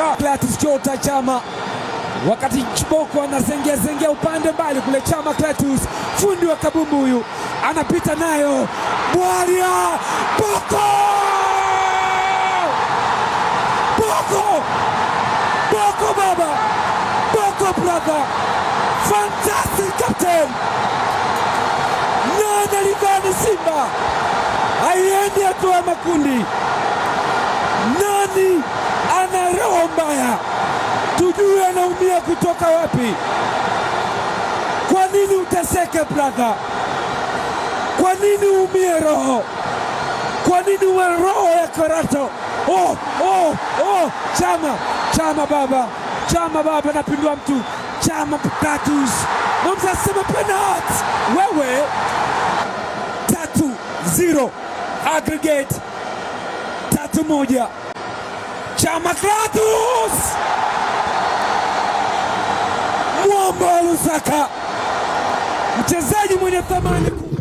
Clatous Chota Chama, wakati Chiboko anazengea zengea upande mbali kule. Chama Clatous, fundi wa kabumbu huyu, anapita nayo. Bwalia Boko, Boko, Boko baba, Boko brother, fantastic captain. Nani alidhani Simba haiendi hatua ya makundi? Nani ana roho mbaya? Tujue anaumia kutoka wapi? Kwa nini uteseke, brother? Kwa nini uumie roho? Kwa nini uwe roho ya karato? Oh, oh, oh! Chama, Chama baba, Chama baba, napindua mtu. Chama Clatous msasema penalty wewe. 3-0 aggregate, 3-1. Chama Clatous, mwamba wa Lusaka, mchezaji mwenye thamani kubwa.